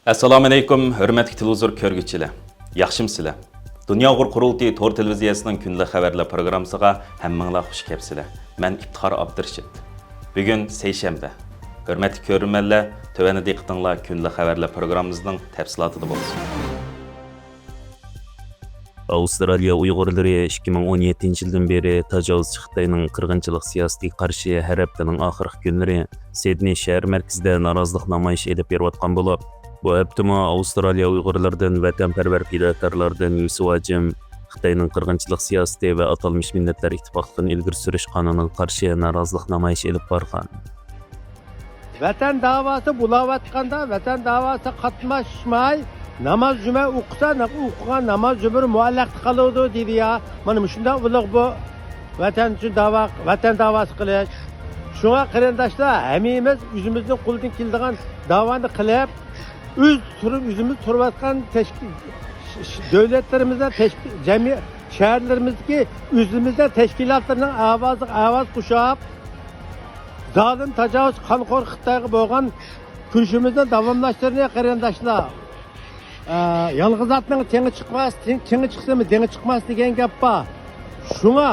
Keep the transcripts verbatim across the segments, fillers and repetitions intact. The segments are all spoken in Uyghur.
ئەسسالامۇئەلەيكۇم، ھۆرمەتلىك تېلېۋىزور كۆرگۈچىلەر. ياخشىمۇسىلەر؟ دۇنيا ئۇيغۇر قۇرۇلتىيى تور تېلېۋىزىيەسىنىڭ كۈندىلىك خەۋەرلەر پروگراممىسىغا ھەممىڭلار خۇش كەپسىلەر. مەن ئىپتىخار ئابدۇرېشىت. بۈگۈن سەيشەنبە. ھۆرمەتلىك كۆرۈرمەنلەر، تۆۋەندە دىققىتىڭلار كۈندىلىك خەۋەرلەر پروگراممىمىزنىڭ تەپسىلاتىدا بولسۇن. ئاۋسترالىيە ئۇيغۇرلىرى ئىككى مىڭ ئون يەتتىنچى يىلدىن بېرى تاجاۋۇزچى خىتاينىڭ قىرغىنچىلىق سىياسىتىگە قارشى ھەر ھەپتىنىڭ ئاخىرقى كۈنلىرى سىدنېي شەھەر مەركىزىدە نارازىلىق نامايىشى ئېلىپ بېرىۋاتقان بولۇپ، بۇ ھەپتىمۇ ئاۋسترالىيە ئۇيغۇرلىرىدىن، ۋەتەنپەرۋەر پىداكارلاردىن يۈسۈپ ھاجىم خىتاينىڭ قىرغىنچىلىق سىياسىتى ۋە ئاتالمىش مىللەتلەر ئىتتىپاقلىقىنى ئىلگىرى سۈرۈش قانۇنىغا قارشى نارازىلىق نامايىشى ئېلىپ بارغان. ۋەتەن داۋاسى بولاۋاتقاندا، ۋەتەن داۋاسىغا قاتناشماي، ناماز جۈمە ئوقۇسا، نا-، ئوقۇغان ناماز جۈمە مۇئەللەقتە قالىدۇ دېدى يا. مانا مۇشۇنداق ئۇلۇغ بۇ ۋەتەن ئۈچۈن داۋا، ۋەتەن داۋاسى قىلىش. شۇڭا قېرىنداشلار، ھەممىمىز ئۆزىمىزنىڭ قولىدىن كېلىدىغان داۋانى قىلىپ، ئۆز تۇرۇپ، ئۆزىمىز تۇرۇۋاتقان تەشكىل، ش-، ش-، دۆلەتلىرىمىزدە تەشكىل، جەمئىي شەھەرلىرىمىزدىكى ئۆزىمىزدە تەشكىلاتلارنىڭ ئاۋازىغا ئاۋاز قوشۇپ، زالىم، تاجاۋۇزچى، قانخور خىتايغا بولغان كۈرىشىمىزنى داۋاملاشتۇرىلى، قېرىنداشلار. ئە، يالغۇز ئاتنىڭ تېڭى چىقماس، تېڭ-، تېڭى چىقسىمۇ دېڭى چىقماس دېگەن گەپ بار. شۇڭا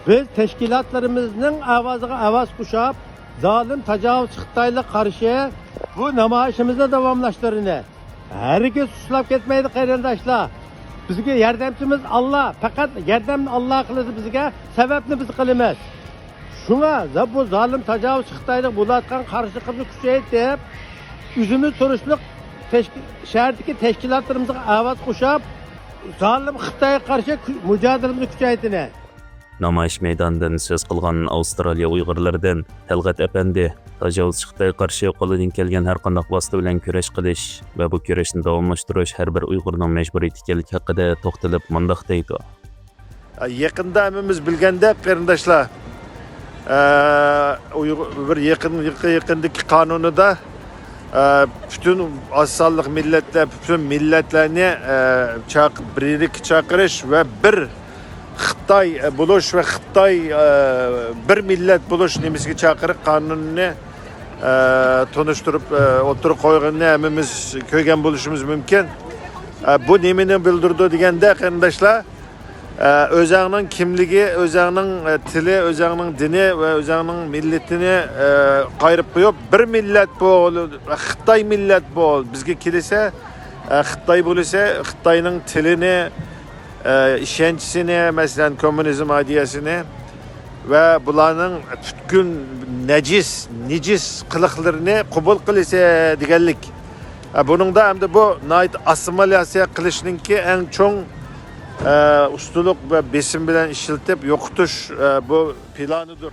بىز تەشكىلاتلىرىمىزنىڭ ئاۋازىغا ئاۋاز قوشۇپ، زالىم، تاجاۋۇزچى خىتايلىق قارشى بۇ نامايىشىمىزنى داۋاملاشتۇرىلى. ھەرگىز سۇسلاپ كەتمەيلى، قېرىنداشلار. بىزگە ياردەمچىمىز ئاللا، پەقەت ياردەمنى ئاللا قىلىدۇ بىزگە، سەۋەبنى بىز قىلىمىز. شۇڭا زا-، بۇ زالىم تاجاۋۇزچى خىتايلىق بولۇۋاتقان قارشىلىقىمىزنى كۈچەيتىپ، ئۆزىمىز تۇرۇشلۇق تەشكىل-، شەھەردىكى تەشكىلاتلىرىمىزغا ئاۋاز قوشۇپ، زالىم خىتايغا قارشى كۈ-، مۇجادىلىمىزنى كۈچەيتىلى. نامايىش مەيدانىدىن سۆز قىلغان ئاۋسترالىيە ئۇيغۇرلىرىدىن تەلغەت ئەپەندى تاجاۋۇزچى خىتايغا قارشى قولىدىن كەلگەن ھەر قانداق ۋاسىتە بىلەن كۈرەش قىلىش ۋە بۇ كۈرەشنى داۋاملاشتۇرۇش ھەر بىر ئۇيغۇرنىڭ مەجبۇرىيىتى ئىكەنلىكى ھەققىدە توختىلىپ مۇنداق دەيدۇ. يېقىندا ھەممىمىز بىلگەندەك، قېرىنداشلار، ئە، ئۇيغۇر بىر يېقىن، يېقىندىكى قانۇنىدا، ئە، پۈتۈن ئاز سانلىق مىللەتلەر، پۈتۈن مىللەتلەرنى، ئە، چاق-، بىرلىككە چاقىرىش ۋە بىر خىتاي، ئە، بولۇش ۋە خىتاي، ئە، بىر مىللەت بولۇش نېمىسىگە چاقىرىق قانۇنىنى، ئە، تونۇشتۇرۇپ، ئە، ئوتتۇرىغا قويغىنىنى ھەممىمىز كۆرگەن بولۇشىمىز مۇمكىن. ئە، بۇ نېمىنى بىلدۈرىدۇ دېگەندە، قېرىنداشلار، ئە، ئۆزەڭنىڭ كىملىكى، ئۆزەڭنىڭ، ئە، تىلى، ئۆزەڭنىڭ دىنى ۋە ئۆزەڭنىڭ مىللىتىنى، ئە، قايرىپ قويۇپ، بىر مىللەت بول، خىتاي مىللەت بول، بىزگە كېلىسە، ئە، خىتاي بولسا، خىتاينىڭ تىلىنى، ئە، ئىشەنچىسىنى، مەسىلەن، كوممۇنىزم ئىدىيەسىنى ۋە بۇلارنىڭ پۈتكۈل نەجىس، نىجىس قىلىقلىرىنى قوبۇل قىلىسە دېگەنلىك. ئە، بۇنىڭدا ئەمدى بۇ ناھايىتى ئاسسىمىلياتسىيە قىلىشنىڭكى ئەڭ چوڭ، ئە، ئۇستىلىق ۋە بېسىم بىلەن ئىشلىتىپ يوقىتىش، ئە، بۇ پىلانىدۇر.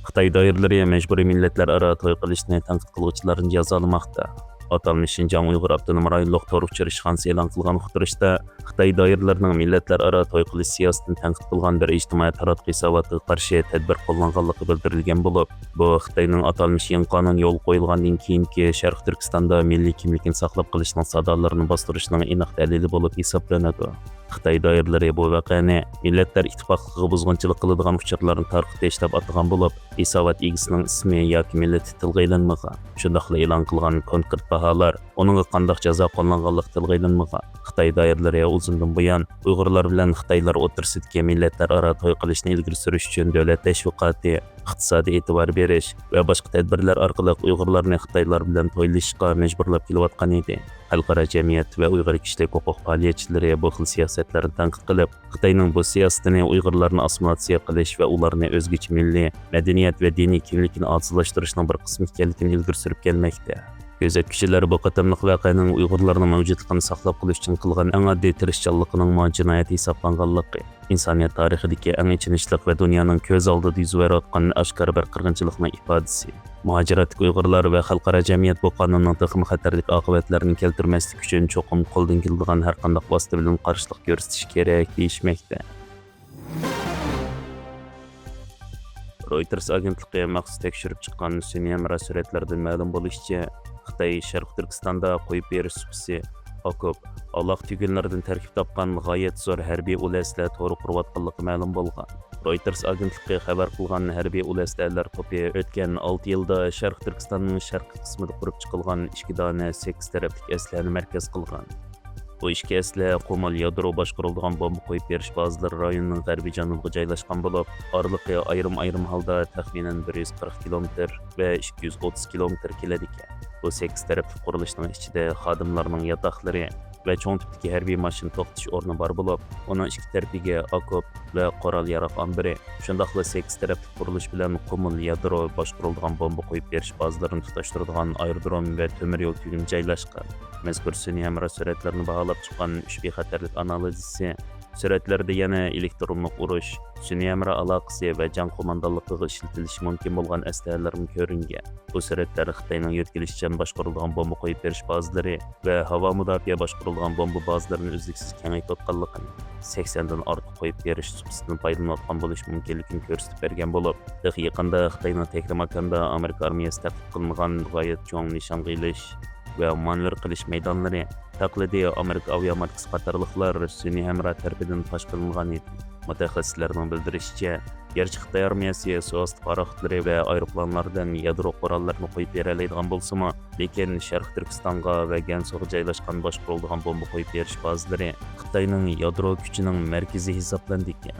خىتاي دائىرىلىرى مەجبۇرىي مىللەتلەر ئارا توي قىلىشنى تەنقىد قىلغۇچىلارنى جازالىماقتا. ئاتالمىش شىنجاڭ ئۇيغۇر ئاپتونوم رايونلۇق تور ئۇچرىشىش خانىسى ئېلان قىلغان ئۇقتۇرۇشتا، خىتاي دائىرىلىرىنىڭ مىللەتلەر ئارا توي قىلىش سىياسىتىنى تەنقىد قىلغان بىر ئىجتىمائىي تاراتقۇ ھېساباتىغا قارشى تەدبىر قوللانغانلىقى بىلدۈرۈلگەن بولۇپ، بۇ خىتاينىڭ ئاتالمىش يېڭى قانۇن يولغا قويۇلغاندىن كېيىنكى شەرقىي تۈركىستاندا مىللىي كىملىكنى ساقلاپ قېلىشنىڭ سادالىرىنى باستۇرۇشنىڭ ئېنىق دەلىلى بولۇپ ھېسابلىنىدۇ. خىتاي دائىرىلىرى بۇ ۋەقەنى مىللەتلەر ئىتتىپاقلىقىغا بۇزغۇنچىلىق قىلىدىغان ئۇچۇرلارنى تارقىتىش دەپ ئاتىغان بولۇپ، ھېسابات ئىگىسىنىڭ ئىسمى ياكى مىللىتى تىلغا ئېلىنمىغان. شۇنداقلا ئېلان قىلغان كونكرېت باھالار، ئۇنىڭغا قانداق جازا قوللانغانلىقى تىلغا ئېلىنمىغان. خىتاي دائىرىلىرى ئۇزۇندىن بۇيان ئۇيغۇرلار بىلەن خىتايلار ئوتتۇرىسىدىكى مىللەتلەر ئارا توي قىلىشنى ئىلگىرى سۈرۈش ئۈچۈن دۆلەت تەشۋىقاتى، ئىقتىسادىي ئېتىبار بېرىش ۋە باشقا تەدبىرلەر ئارقىلىق ئۇيغۇرلارنى خىتايلار بىلەن تويلىشىشقا مەجبۇرلاپ كېلىۋاتقان ئىدى. خەلقئارا جەمئىيەت ۋە ئۇيغۇر كىشىلىك ھوقۇق پائالىيەتچىلىرى بۇ خىل سىياسەتلەرنى تەنقىد قىلىپ، خىتاينىڭ بۇ سىياسىتىنى ئۇيغۇرلارنى ئاسسىمىلياتسىيە قىلىش ۋە ئۇلارنى ئۆزگىچە مىللىي، مەدەنىيەت ۋە دىنىي كىملىكىنى ئاجىزلاشتۇرۇشنىڭ بىر قىسمى ئىكەنلىكىنى ئىلگىرى سۈرۈپ كەلمەكتە. كۆزەتكۈچىلەر بۇ قېتىملىق ۋەقەنىڭ ئۇيغۇرلارنىڭ مەۋجۇتلۇقىنى ساقلاپ قېلىش ئۈچۈن قىلغان ئەڭ ئاددىي تىرىشچانلىقىنىڭمۇ جىنايەت ھېسابلانغانلىقى، ئىنسانىيەت تارىخىدىكى ئەڭ ئېچىنىشلىق ۋە دۇنيانىڭ كۆز ئالدىدا يۈز بېرىۋاتقان ئاشكارا بىر قىرغىنچىلىقنىڭ ئىپادىسى. مۇھاجىرەتتىكى ئۇيغۇرلار ۋە خەلقئارا جەمئىيەت بۇ قانۇننىڭ تېخىمۇ خەتەرلىك ئاقىۋەتلىرىنى كەلتۈرمەسلىك ئۈچۈن، چوقۇم قولدىن كېلىدىغان ھەر قانداق ۋاسىتە بىلەن قارشىلىق كۆرسىتىشى كېرەك، دېيىشمەكتە. رويتېرس ئاگېنتلىقى مەخسۇس تەكشۈرۈپ چىققان سۈنئىي ھەمراھ سۈرەتلىرىدىن مەلۇم بولۇشىچە، خىتاي شەرقىي تۈركىستاندا قويۇپ بېرىش سۇپىسى، ئوكوپ، ئالاقە تۈگۈنلىرىدىن تەركىب تاپقان غايەت زور ھەربىي ئۇل ئەسلىھە تورى قۇرۇۋاتقانلىقى مەلۇم بولغان. رويتېرس ئاگېنتلىقى خەۋەر قىلغان ھەربىي ئۇل ئەسلىھەلەر توپى ئۆتكەن ئالتە يىلدا شەرقىي تۈركىستاننىڭ شەرقىي قىسمىدا قۇرۇپ چىقىلغان ئىككى دانە سەككىز تەرەپلىك ئەسلىھەنى مەركەز قىلغان. بۇ ئىككى ئەسلىھە قۇمۇل يادرو باشقۇرۇلىدىغان بومبا قويۇپ بېرىش بازىلىرى رايونىنىڭ غەربىي جەنۇبىغا جايلاشقان بولۇپ، ئارىلىقى ئايرىم-ئايرىم ھالدا تەخمىنەن بىر يۈز قىرىق كىلومېتىر ۋە ئىككى يۈز ئوتتۇز كىلومېتىر كېلىدىكەن. بۇ سەككىز تەرەپلىك قۇرۇلۇشنىڭ ئىچىدە خادىملارنىڭ ياتاقلىرى ۋە چوڭ تىپتىكى ھەربىي ماشىنا توختىتىش ئورنى بار بولۇپ، ئۇنىڭ ئىككى تەرىپىگە ئاكوپ ۋە قورال-ياراغ ئامبىرى، شۇنداقلا سەككىز تەرەپلىك قۇرۇلۇش بىلەن قۇمۇل يادرو باشقۇرۇلىدىغان بومبا قويۇپ بېرىش بازىلىرىنى تۇتاشتۇرىدىغان ئايرودروم ۋە تۆمۈر يول تۈگۈنى جايلاشقان. مەزكۇر سۈنئىي ھەمراھ سۈرەتلىرىنى باھالاپ چىققان ئۈچ بىخەتەرلىك ئانالىزچىسى سۈرەتلەردە يەنە ئېلېكترونلۇق ئۇرۇش، سۈنئىي ھەمراھ ئالاقىسى ۋە جەڭ قوماندانلىقىغا ئىشلىتىلىشى مۇمكىن بولغان ئەسلىھەلەرمۇ كۆرۈنگەن. بۇ سۈرەتلەر خىتاينىڭ يۆتكىلىشچان باشقۇرۇلىدىغان بومبا قويۇپ بېرىش بازىلىرى ۋە ھاۋا مۇداپىئە باشقۇرۇلىدىغان بومبا بازىلىرىنى ئۈزلۈكسىز كېڭەيتىۋاتقانلىقىنى، سەكسەندىن ئارتۇق قويۇپ بېرىش سۇپىسىدىن پايدىلىنىۋاتقان بولۇشى مۇمكىنلىكىنى كۆرسىتىپ بەرگەن بولۇپ، تېخى يېقىندا خىتاينىڭ تەكلىماكاندا ئامېرىكا ئارمىيەسى تەتقىق قىلمىغان غايەت چوڭ نىشانغا ئېلىش ۋە مانېۋىر قىلىش مەيدانلىرى، تەقلىدىي ئامېرىكا ئاۋىياماركىسى قاتارلىقلار سۈنئىي ھەمراھ تەرىپىدىن پاش قىلىنغان ئىدى. مۇتەخەسسىسلەرنىڭ بىلدۈرۈشىچە، گەرچە خىتاي ئارمىيەسى سۇ ئاستى پاراخوتلىرى ۋە ئايروپىلانلاردىن يادرو قوراللىرىنى قويۇپ بېرەلەيدىغان بولسىمۇ، لېكىن شەرقىي تۈركىستانغا ۋە گەنسۇغا جايلاشقان باشقۇرۇلىدىغان بومبا قويۇپ بېرىش بازىلىرى خىتاينىڭ يادرو كۈچىنىڭ مەركىزى ھېسابلىنىدىكەن.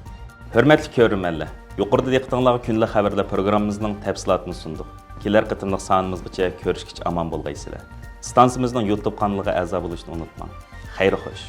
ھۆرمەتلىك كۆرۈرمەنلەر، يۇقىرىدا دىققىتىڭلارغا كۈندىلىك خەۋەرلەر پروگراممىمىزنىڭ تەپسىلاتىنى سۇندۇق. كېلەر قېتىملىق سانىمىزغىچە كۆرۈشكىچە ئامان بولغايسىلەر. ئىستانسىمىزنىڭ يۇتۇب قانىلىغا ئەزا بولۇشنى ئۇنتۇماڭ. خەير خوش.